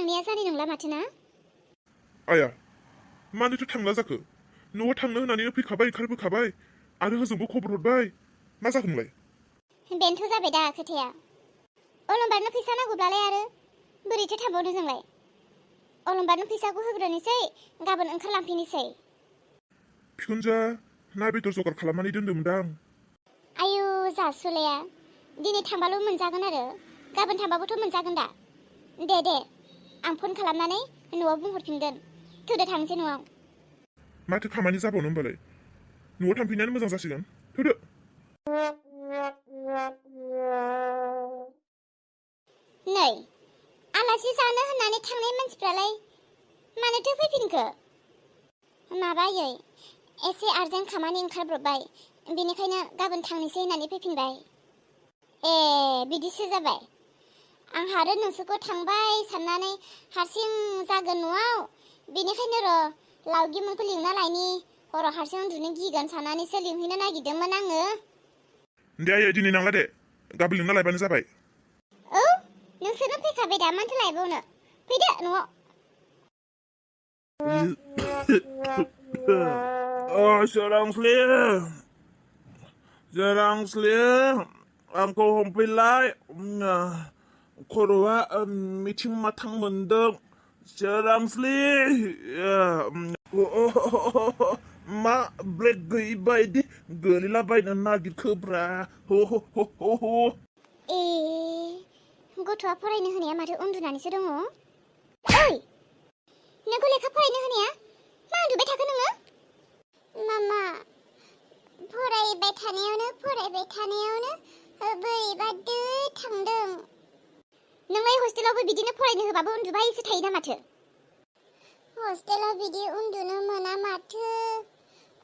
थांनाया जानाय नंला माथो ना? आया मानोथो थांला जाखो? न'आव थांनो होननानै फैखाबाय ओंखारबोखाबाय आरो होजोंबो खबर हरबाय। मा जाखो नोंलाय? बेनोथ' जाबाय दा खोथाया। अलंबारनो फैसा नांगौब्लालाय आरो बोरैथो थांबावनो जोंलाय? अलंबारनो फैसाखौ होग्रोनोसै, गाबोन ओंखारलांफिनोसै। बिखुनजोआ ना बेदर जगार खालामनानै दोन्दोंमोनदां। आयु जासुलाया, दिनै थांबाल' मोनजागोन आरो गाबोन थांबाबोथ' मोनजागोन दा। दे आं फन खालामनानै न'आव बुंहरफिनगोन। थौदो थांसै न'आव। माथो खामानि जाबावनो होमबालाय? न'आव थांफिननायानो मोजां जासिगोन। थौदो। नै आलासि जानो होननानै थांनाय मानसिफ्रालाय मानोथो फैफिनखो? माबायै एसे आर्जेन्ट खामानि ओंखारब्रबबाय, बेनिखायनो गाबोन थांनोसै होननानै फैफिनबाय। ए बिदिसो जाबाय। आंहा आरो नोंसोरखौ थांबाय साननानै हारसिं जागोन न'आव, बेनिखायनो लावगिमोनखौ लिंना लायनि, हराव हारसिं उन्दुनो गिगोन साननानैसो लिंहैनो नागिरदोंमोन आङो। दे आयै दिनै नांला दे, गाबोन लिंना लायबानो जाबाय। औ नोंसोरनो फैखाबाय दा, मानोथो लायबावनो? फैदो न'आव। सोरांस्लि आंखौ हमफैलाय। खर'आ मिथिं माथां मोनदों। सोरांस्लि मा ब्रेक गैयि बायदि गोलैलाबायनो नागिरखोब्रा। ए गथ'आ फरायनो होनाया माथो उन्दुनानैसो दङ? ओइ नोंखौ लेखा फरायनो होनाया मा उन्दुबाय थाखो नोङो? मामा फरायबाय थानायावनो बोरैबा दै थांदों। नोंलाय हस्टेलावबो बिदिनो फरायनो होबाबो उन्दुबायसो थायोना माथो? हस्टेलाव बिदि उन्दुनो मोना माथो।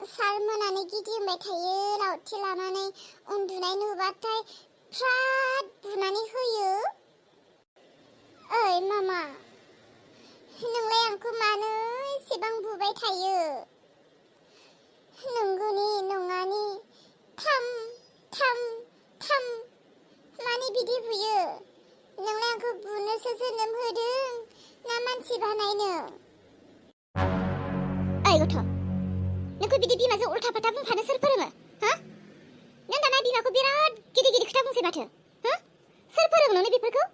सार मोनानै गिदिंबाय थायो लावथि लानानै, उन्दुनाय नुबाथाय फ्राद बुनानै होयो। ओइ मामा नोंलाय आंखौ मानो एसेबां बुबाय थायो? नंगौनि नङानि थाम माने बिदि बुयो? नोंलाय आंखौ बुनोसो जोनोम होदों ना मानसि बानायनो? ओइ गथ' नोंखौ बिदि बिमाजों उल्था फाल्था बुंफानो सोर फोरोङो? हा? नों दाना बिमाखौ बिराद गिदिर खोथा बुंसै माथो? हा? सोर फोरोङो नोंनो बेफोरखौ?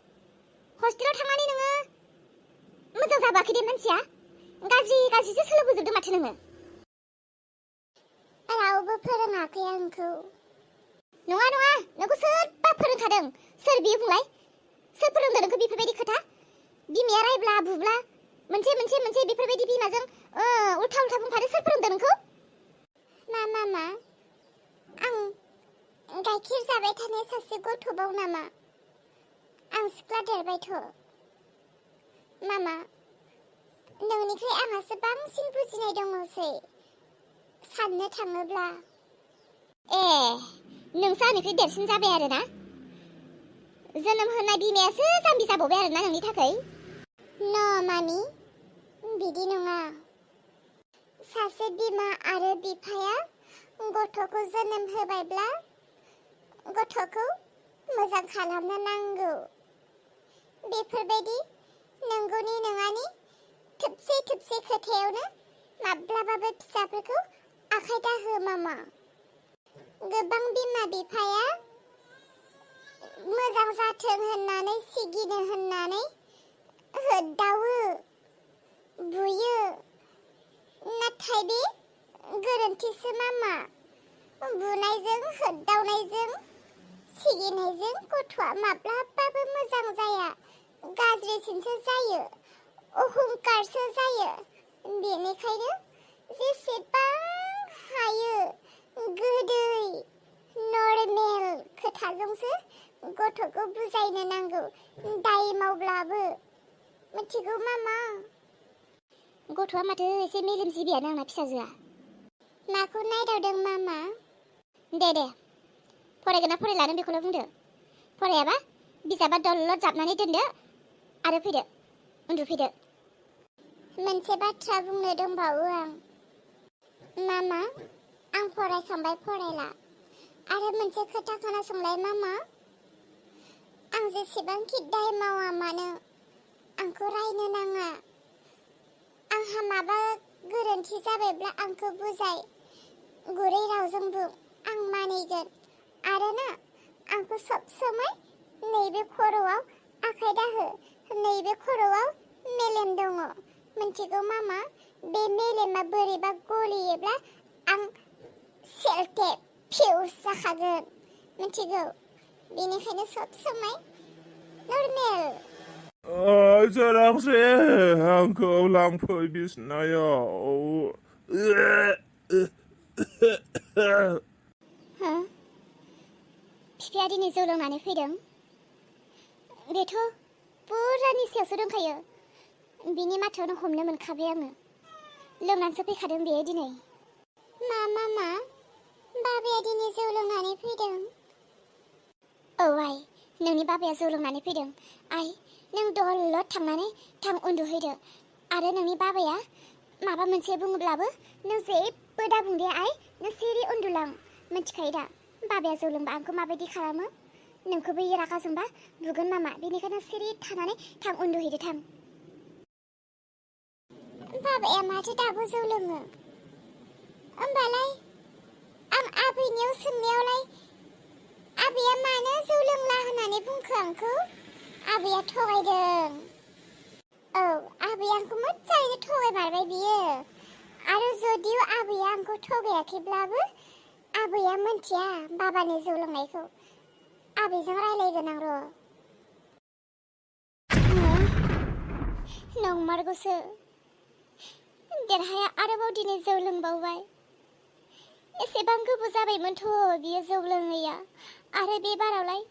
हस्टेलाव थांनानै नोङो मोजां जाबाखै दे मानसिया, गाज्रिसो सोलोबोजोबदों माथो नोङो। रावबो फोरोङाखै आंखौ। नङा नोंखौ सोरबा फोरोंखादों? सोर बियो बुंलाय? सोर फोरोंदों नोंखौ बेफोरबायदि खोथा? बिमाया रायब्ला बुब्ला मोनसे बेफोरबायदि बिमाजों उल्था बुंफानो सोर फोरोंदों नोंखौ? मामा आं गाइखेर जाबाय थानाय सासे गथ'बाव नामा? आं सिख्ला देरबायथ'। मामा नोंनिख्रुइ आंहासो बांसिन बुजिनाय दङसै साननो थाङोब्ला। ए नोंसो आंनिख्रुइ देरसिन जाबाय आरो ना? जोनोम होनाय बिमायासो जाम्बि जाबावबाय आरो ना नोंनि थाखाय? न मानि बिदि नङा। सासे बिमा आरो बिफाया गथ'खौ जोनोम होबायब्ला गथ'खौ मोजां खालामनो नांगौ। बेफोरबायदि नंगौनि नङानि थोबसे खोथायावनो माब्लाबाबो फिसाफोरखौ आखाय दाहो मामा। गोबां बिमा बिफाया मोजां जाथों होननानै सिगिनो होननानै होदावो, बुयो, नाथाय बे गोरोन्थिसो मामा। बुनायजों होदावनायजों सिगिनायजों गथ'आ माब्लाबाबो मोजां जाया, गाज्रिसिनसो जायो, अहंकारसो जायो। बेनिखायनो जेसेबां हायो गोदै नर्मेल खोथाजोंसो गथ'खौ बुजायनो नांगौ, दाय मावब्लाबो। मिथिगौ मामा? गथ'आ माथो एसे मेलेमजिबियानो आंना फिसाजोआ। माखौ नायदावदों मामा? दे फरायगोन ना फरायला नों बेखौल' बुंदो। फरायाबा बिजाबा दलद जाबनानै दोनदो आरो फैदो, उन्दुफैदो। मोनसे बाथ्रा बुंनो दंबावो आं। मामा आं फरायखांबाय फरायला। आरो मोनसे खोथा खोनासंलाय मामा, आं जेसेबांखि दाय मावा मानो आंखौ रायनो नाङा। आंहा माबा गोरोन्थि जाबायब्ला आंखौ बुजाय। गुरै रावजों बुं, आं मानिगोन। आरो ना, आंखौ सब समाय नैबे खर'आव आखाइ दाहो। नैबे खर'आव मेलेम दङ। मिन्थिगौ मामा? बे मेलेमा बोरैबा गलियोब्ला आं सेलटेप फिउस जाखागोन। मिन्थिगौ? बेनिखायनो सब समाय नर्मेल। सोरांस्रि, आंखौ लांफै बिसिनायाव। हो? बिफाया दिनै जौ लोंनानै फैदों? बेथ' पुरा निसायावसो दंखायो। बिनि माथोआवनो हमनो मोनखाबाय आङो। लोंनानैसो फैखादों बेयो दिनै। मामा, बाबाया दिनै जौ लोंनानै फैदों? औ आइ, नोंनि बाबाया जौ लोंनानै फैदों। आइ, नों दलद थांनानै थां उन्दुहैदो। आरो नोंनि बाबाया माबा मोनसे बुङोब्लाबो नों जेबो दाबुं दे आइ। नों सिरि उन्दुलां। मिन्थिखायो दा बाबाया जौ लोंबा आंखौ माबायदि खालामो? नोंखौबो रागा जोंबा बुगोन मामा। बेनिखायनो सिरि थानानै थां उन्दुहैदो थां। बाबाया माथो दाबो जौ लोङो? होमबालाय आं आबैनियाव सोंनायावलाय आबैया मानो जौ लोंला होननानै बुंखो आंखौ? आबैया थगायदों। औ, आबैया आंखौ मोजाङैनो थगायमारबाय बियो। आरो जुदिव आबैया आंखौ थगायाखैब्लाबो आबैया मोनथिया बाबानि जौ लोंनायखौ। आबैजों रायलायगोन आं र'। नंमारगौसो। देरहाया आरोबाव दिनै जौ लोंबावबाय। एसेबां गोबाव जाबायमोनथ' बियो जौ लोङैया। आरो बे बारावलाय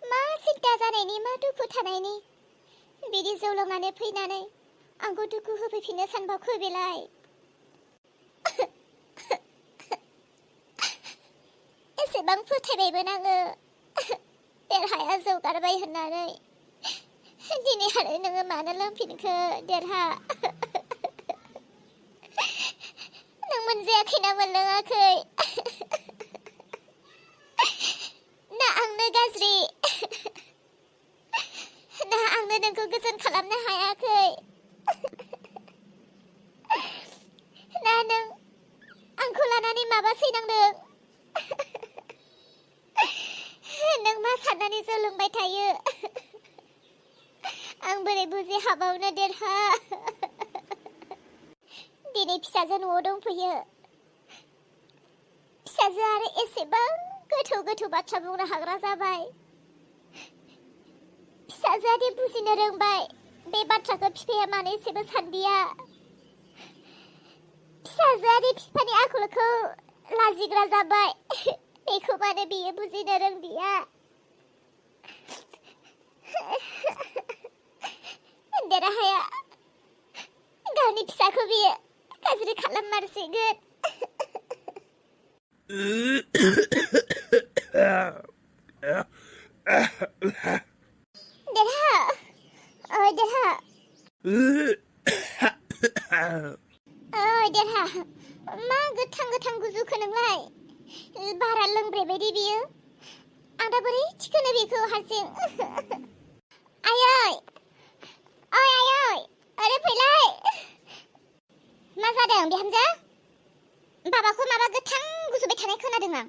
मा सिन्था जानायनि, मा दुखु थानायनि? बिदि जौ लोंनानै फैनानै आंखौ दुखु होफैफिननो सानबावखो बेलाय? एसेबां फोथायबायमोन आङो देरहाया जौ गारबाय होननानै। दिनै आरो नोङो मानो लोंफिनखो देरहा? नों मोनजायाखै ना मोनलोङाखै? ना आंनो गाज्रि? ना आंनो नोंखौ गोजोन खालामनो हायाखै? ना नों आंखौ लानानै माबा सैनांदों? नों मा साननानै जौ लोंबाय थायो? आं बोरै बुजि हाबावनो देरहा? दिनै फिसाजो न'आव दंफैयो। फिसाजो आरो एसेबां गोथौ गोथौ बाथ्रा बुंनो हाग्रा जाबाय। फिसाजोआ दि बुजिनो रोंबाय बे बाथ्राखौ बिफाया मानो एसेबो सानदिया। फिसाजोआ दि बिफानि आखलखौ लाजिग्रा जाबाय बेखौ मानो बियो बुजिनो रोंदिया? देरहाया गावनि फिसाखौ बियो गाज्रि खालाममारसिगोन। देरहा, ओइ देरहा, ओइ देरहा, मा गोथां गोथां गुजुखो नोंलाय? बारा लोंब्रेबायदि बियो। आं दा बोरै थिखोनो बेखौ हारसिं? आयै, ओइ आयै, ओरै फैलाय। मा जादों बिहामजो? बाबाखौ माबा गोथां गुजुबाय थानाय खोनादों आं।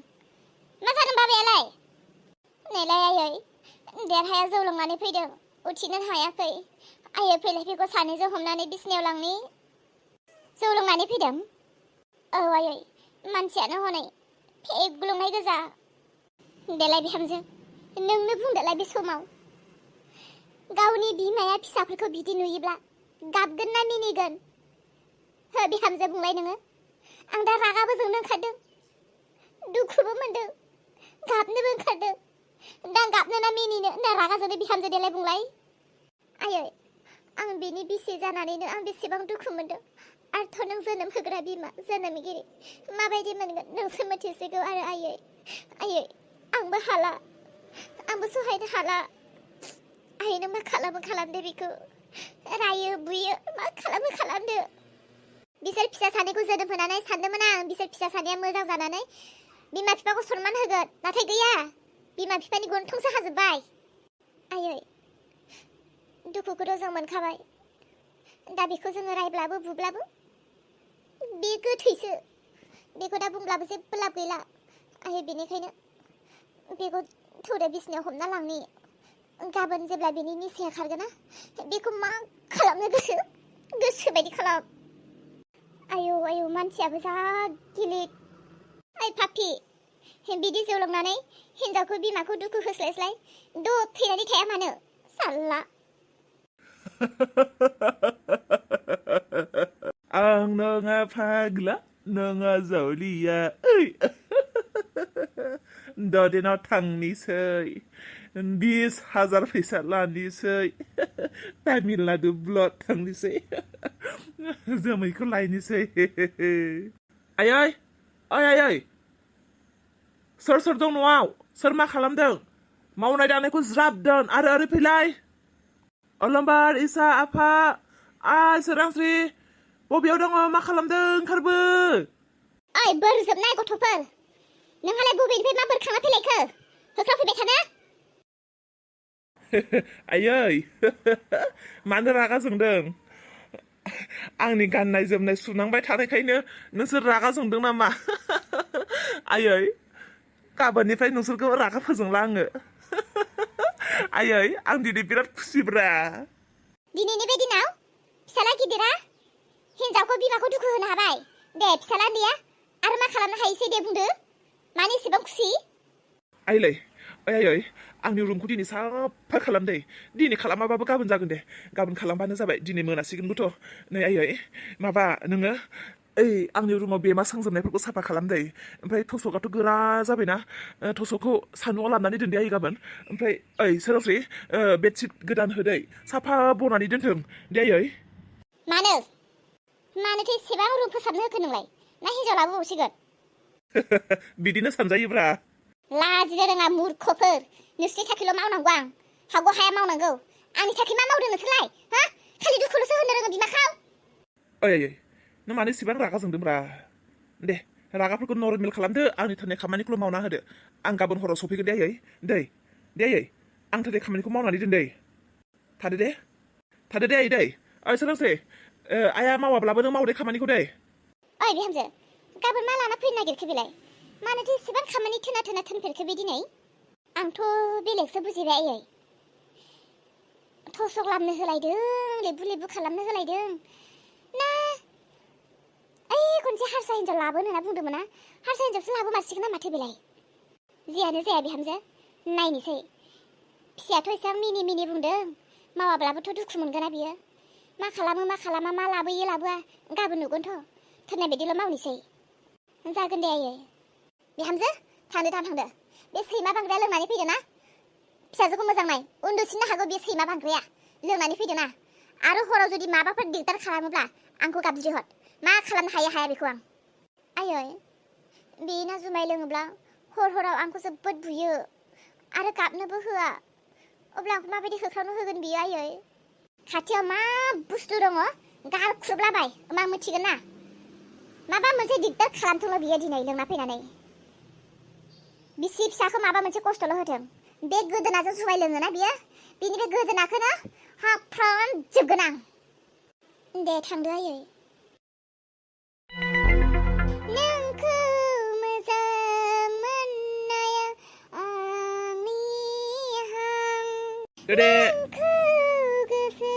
मा जादों बाबायालाय? नैलाय आयै, देरहाया जौ लोंनानै फैदों, उथिनो हायाखै। आयै फैलाय बेखौ सानैजों हमनानै बिसिनायाव लांनि। जौ लोंनानै फैदों? औ आयै, मानसियानो हनै फेग्लुंनाय गोजा। देलाय बिहामजो, नोंनो बुंदोलाय बे समाव गावनि बिमाया फिसाफोरखौ बिदि नुयोब्ला गाबगोन ना मिनिगोन? हो बिहामजो बुंलाय नोङो। आं दा रागाबो जोंनो ओंखारदों, दुखुबो मोनदों, गाबनोबो ओंखारदों। दा गाबनो ना मिनिनो ना रागा जोंनो बिहामजो देलाय बुंलाय? आयै, आं बिनि बिसि जानानैनो आं बेसेबां दुखु मोनदों। आरोथ' नों जोनोम होग्रा बिमा, जोनोमगिरि, माबायदि मोनगोन नोंसो मिथिसिगौ। आरो आयै, आंबो हाला, आंबो सहायनो हाला। आयै नों मा खालामो खालामदो बेखौ। रायो बुयो, मा खालामो खालामदो। बिसोर फिसा सानैखौ जोनोम होनानै सानदोंमोन आं बिसोर फिसा सानैया मोजां जानानै बिमा बिफाखौ सनमान होगोन। नाथाय गैया, बिमा बिफानि गन्थंसो हाजोब्बाय। आयै, दुखुखौथ' जों मोनखाबाय दा बेखौ जोङो रायब्लाबो बुब्लाबो बे गोथैसो बेखौ दा बुंब्लाबो जेबो लाब गैला आरो बेनिखायनो बेखौ थौदो बिसिनायाव हमना लांनि गाबोन जेब्ला बेनि निसाया खारगोन ना बेखौ मा खालामनो गोसो बायदि खालाम आयौ आयौ मानसियाबो जा गिलिर ओइ पापि बिदि जौ लोंनानै हिन्जावखौ बिमाखौ दुखु होस्लायस्लाय थैनानै थाया मानो साल्ला आं नङा फाग्ला नङा जावलिया ओइ ददेनाव थांनिसै 20,000 फैसा लानिसै तामिलनाडु ब्लड थांनिसै जोमैखौ लायनिसै आयै आयै सोर दं न'आव सोर मा खालामदों मावनाय दांनायखौ ज्राब दोन आरो ओरै फैलाय अलम्बार इसा आफा आइ सोरांस्रि बबेयाव दङ मा खालामदों ओंखारबो ओइ बोरजोबनाय गथ'फोर नोंहालाय बबेनिफ्राय मा बोरखांना फैलायखो होख्रावफैबाय थानो आयै मानो रागा जोंदों आंनि गाननाय जोमनाय सुनांबाय थानायखायनो नोंसोर रागा जोंदों नामा आयै गाबोननिफ्राय नोंसोरखौ रागा फोजोंला आङो आयै आं दिनै बिराद खुसिब्रा दिनैनि बे दिनाव फिसाला गिदिरा हिन्जावखौ बिमाखौ दुखु होनो हाबाय दे फिसाला उन्दैया आरो मा खालामनो हायोसै दे बुंदो मानो एसेबां खुसि आइलै आयै आंनि रुमखौ दिनै साफा खालाम दे दिनै खालामाबाबो गाबोन जागोन दे गाबोन खालामबानो जाबाय दिनै मोनासिगोनबोथ' नै आयै माबा नोङो ओइ आंनि रुमाव बेमा सोंजोबनायफोरखौ साफा खालाम दे ओमफ्राय थसकआथ' गोरा जाबायना थसकखौ सान्दुङाव लामनानै दोन दे आयै गाबोन ओमफ्राय ओइ सोरांस्रि बेडशिट गोदान होदै साफा बनानै दोनथों दे आयै मानोथो एसेबां रुम फोसाबनो होखो नोंलाय ना हिन्जाव लाबोबावसिगोन बिदिनो सानजायोब्रा लाजिनो रोङा मुर्खफोर नोंसोरनि थाखायल' मावनांगौ आं हागौ हाया मावनांगौ आंनि थाखाय मा मावदों नोंसोरलाय हा खालि दुखुल'सो होनो रोङो बिमाखौ ओइ नों मानो इसेबां रागा जोंदोंब्रा दे रागाफोरखौ नर्मेल खालामदो आंनि थाखाय खामानिखौल' मावना होदो आं गाबोन हराव सफैगोन दे आयै दे आयै आं थाखाय खामानिखौ मावनानै दोन दे थादो दे आयै दे ओइ सोलोंसै आइया मावाब्लाबो नों मावदे खामानिखौ दे ओइ बिहामजो गाबोन मा लाना फैनो नागिरखो बेलाय मानोथो एसेबां खामानि थोना थोनफेरखो बे दिनै आंथ' बेलेगसो बुजिबाय आयै थसक लामनो होलायदों लेबु खालामनो होलायदों ना ओइ खनसे हारसा हिन्जाव लाबोनो होनना बुंदोंमोन ना हारसा हिन्जावसो लाबोमारसिगोन ना माथो बेलाय जियानो जाया बिहामजो नायनोसै फिसायाथ' एसेबां मिनि बुंदों मावाब्लाबोथ' दुखु मोनगोन ना बियो मा खालामा मा लाबोयो लाबोआ गाबोन नुगोनथ' थोननाय बायदिल' मावनोसै जागोन दे आयै बिहामजो थांदो बे सैमा बांग्राया लोंनानै फैदो ना फिसाजोखौ मोजां नाय उन्दुसिननो हागौ बे सैमा बांग्राया लोंनानै फैदो ना आरो हराव जुदि माबाफोर दिगदार खालामोब्ला आंखौ गाबज्रि हर मा खालामनो हाया बेखौ आं आयै बे ना जुमाय लोङोब्ला हराव आंखौ जोबोद बुयो आरो गाबनोबो होआ अब्ला आंखौ माबायदि होख्रावनो होगोन बियो आयै खाथियाव मा बुस्थु दङ गारख्रुबलाबाय मा मिथिगोन ना माबा मोनसे दिगदार खालामथोंल' बियो दिनै लोंना फैनानै बिसि फिसाखौ माबा मोनसे खस्थ'ल' होथों बे गोदोनाजों जुमाय लोङोना बियो बिनि बे गोदोनाखौनो हाफ्रामजोबगोन आं दे थांदो आयै नोंखौ मोजां मोननाया आंनि हां नोंखौ गोसो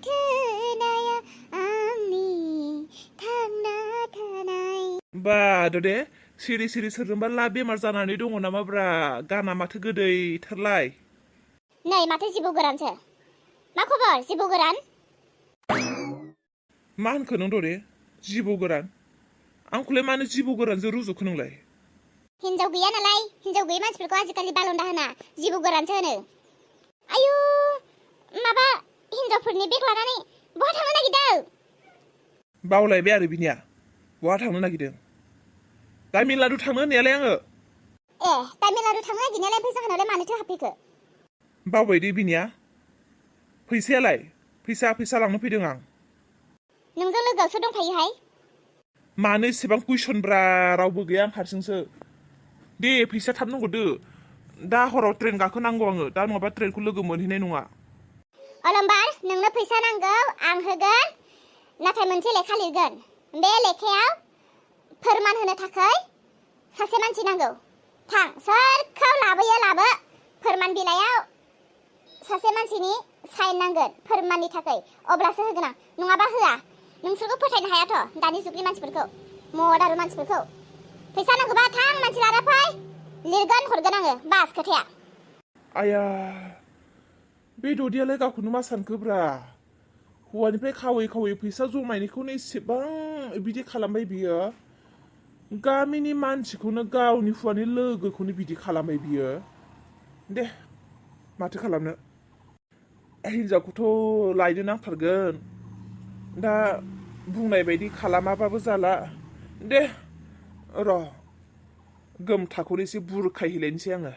थोनाया आंनि थांना थानाय बा दे सिरि सोरजोंबा ला बेमार जानानै दङ नामाब्रा गाना माथो गोदैथारलाय नै माथो जिबौ गोरानसो मा खबर जिबौ गोरान मा होनखो नों दरे जिबौ गोरान आंखौलाय मानो जिबौ गोरानजों रुजुखो नोंलाय हिन्जाव गैया नालाय हिन्जाव गैयै मानसिफोरखौ आजिखालि बालन्दा होना जिबौ गोरानसो होनो आयु माबा हिन्जावफोरनि बेग लानानै बहा थांनो नागिरदों बावलायबाय आरो बिनिया बहा थांनो नागिरदों तामिलनाडु थांनो होननायालाय आङो तामिलनाडु थांनो नागिरनायालाय फैसा होनायालाय मानोथो हाबफैखो बावबायदे बिनिया फैसायालाय फैसा लांनो फैदों आं नोंजों लोगोआवसो दंफायोहाय मानो इसेबां कुइसनब्रा रावबो गैया आं हारसिंसो दे फैसा थाब नांगौ दो दा हराव ट्रेन गाखोनांगौ आङो दा नङाबा ट्रेनखौ लोगो मोनहैनाय नङा अलम्बार नोंनो फैसा नांगौ आं होगोन नाथाय मोनसे लेखा लिरगोन बे लेखायाव फोरमान होनो थाखाय सासे मानसि नांगौ थां सोरखौ लाबोयो लाबो फोरमान बिलाइयाव सासे मानसिनि साइन नांगोन फोरमाननि थाखाय अब्लासो होगोन आं नङाबा होआ नोंसोरखौ फोथायनो हायाथ' दानि जुगनि मानसिफोरखौ मदारु मानसिफोरखौ फैसा नांगौबा थां मानसि लाना फै लिरगोन हरगोन आङो बास खोथाया आया बे ददियालाय गावखौनो मा सानखोब्रा हौवानिफ्राय खावै खावै फैसा जमायनायखौनो एसेबां बिदि खालामबाय बियो गामिनि मानसिखौनो गावनि हौवानि लोगोखौनो बिदि खालामबाय बियो दे माथो खालामनो हिनजावखौथ' लायनो नांथारगोन दा बुंनाय बायदि खालामाबाबो जाला दे र' गोमथाखौनो एसे बुरखायहैलायनोसै आङो